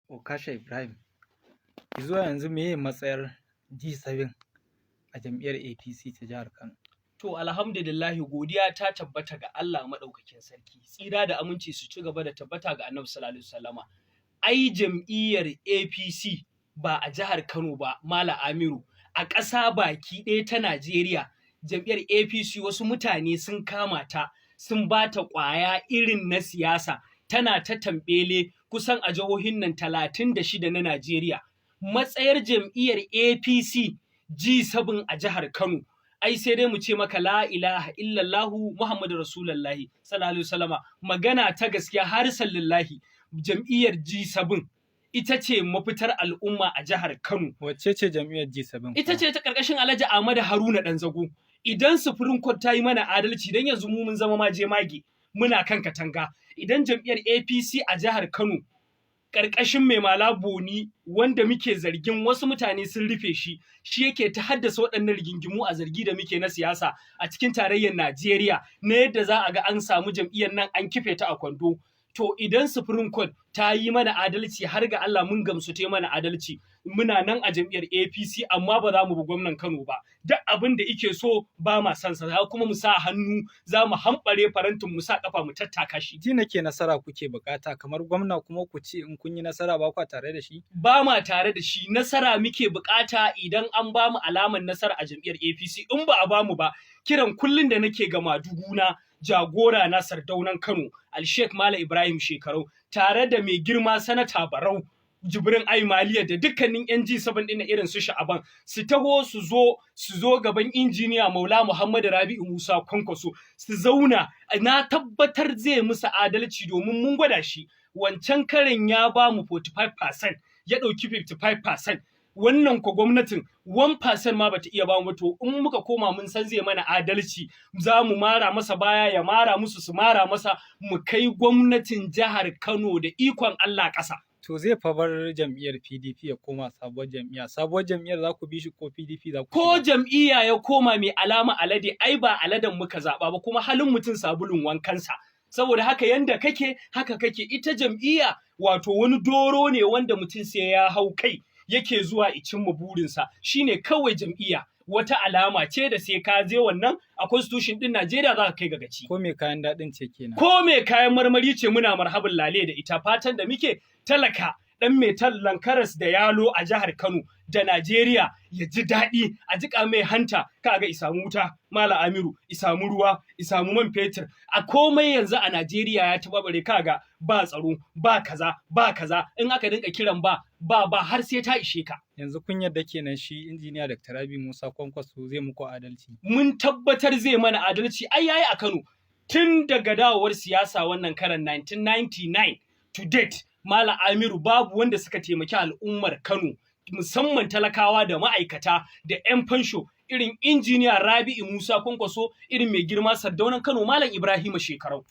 Okasha Ibrahim, zuwa yanzu meye matsayar G7 a jam'iyyar APC ta jihar Kano? To, alhamdulillahi, godiya ta tabbata ga Allah maɗaukakin sarki. Tsira da aminci su ci gaba da tabbata ga Annabi sallallahu alaihi wasallama. Ai jam'iyyar APC ba a jihar Kano ba, Malam Amiru, a ƙasa baki ɗaya ta Najeriya, jam'iyyar APC wasu mutane sun kama ta, sun ba ta ƙwaya irin na siyasa, tana ta tambele kusan a jihohin nan 36 na Najeriya. Matsayar jam'iyyar APC G7 a jihar Kano, ai sai dai mu ce maka la ilaha illallahu Muhammadu Rasulullahi sallallahu alaihi wasallama. Magana ta gaskiya har sallallahi, jam'iyyar G7 ita ce mafitar al'umma a jihar Kano. Wacce ce jam'iyyar G7? Ita ce ta karkashin Alhaji Ahmadu Haruna Danzago. Idan Supreme Court ta yi mana adalci, dan yanzu mu mun zama ma jemage, muna kan katanga. Idan jam'iyyar APC a jihar Kano ƙarƙashin Mai Mala Buni, wanda muke zargin wasu mutane sun rufe shi, shi yake ta haddasa waɗannan rigingimu a zargi da muke na siyasa a cikin tarayyar Najeriya na yadda za a ga an samu jam'iyyar nan an kife ta a kwando. To, idan Supreme Court ta yi mana adalci, har ga Allah mun gamsu ta yi mana adalci, muna nan a jam'iyyar APC, amma ba za mu bi gwamnan Kano ba. Duk abin da ike so ba ma son sa, kuma mu sa hannu za mu hamɓare farantin, mu sa kafa mu tattaka shi. Ji nake nasara kuke bukata kamar gwamna, kuma ku ce in kun yi nasara ba kwa tare da shi? Ba ma tare da shi, nasara muke bukata. Idan an ba mu alamar nasara a jam'iyyar APC, in ba a ba mu ba, kiran kullun da nake ga maduguna, jagora na, Sardaunan Kano Alshek Malam Ibrahim Shekarau, tare da mai girma Sanata Barau Jibrin Aimaliya da dukkanin yan G7 ɗin irin su Sha'aban, su taho su zo gaban Injiniya Maula Muhammadu Rabi'u Musa Kwankwaso su zauna. Na tabbatar zai musu adalci domin mun gwada shi. Wancan karin ya ba mu 45%, ya ɗauki 55%. Wannan ko gwamnatin 1% ma bata iya ba mu. To, in muka koma, mun san zai mana adalci. Za mu mara masa baya, ya mara musu, su mara masa, mu kai gwamnatin jihar Kano da ikon Allah ƙasa. To, zai fa bar jam'iyyar PDP ya koma sabuwar jam'iyya. Sabuwar jam'iyyar za ku bi shi ko PDP za ku Ko jam'iyya ya koma mai alama alade, ai ba aladen muka zaɓa ba, kuma halin mutum sabulun wankansa. Saboda haka, yanda kake haka kake. Ita jam'iyya wato wani doro ne wanda mutum sai ya hau kai yake zuwa i cimma burinsa. Shine kawai jam'iyya wata alama ce da sai ka je wannan a constitution din Najeriya za ka kai ga gaci. Ko me kayan daɗin ce kenan? Ko me kayan marmari ce, muna marhabin lale da ita. Fatan da muke, talaka dan mai tallan karas da yalo a jihar Kano da Najeriya ya ji daɗi, a jiƙa mai hanta, kaga i samu wuta, Malam Amiru, i samu ruwa, i samu man fetur, a komai yanzu a Najeriya ya taɓarɓare. Kaga ba tsaro, ba kaza, ba kaza. In aka dinka kiran ba ba ba har sai ta ishe ka. Yanzu kun yarda kenan shi Injiniya Dr. Rabi Musa Kwankwaso zai muku adalci? Mun tabbatar zai mana adalci. Ai yayi a Kano tun daga dawowar siyasa wannan karan 1999 to date. Malam Amiru, babu wanda suka taimaki al'ummar Kano, musamman talakawa da ma'aikata da 'yan fansho, irin Injiniya Rabi'u Musa Kwankwaso, irin mai girma Sardaunan Kano Malam Ibrahim Shekarau.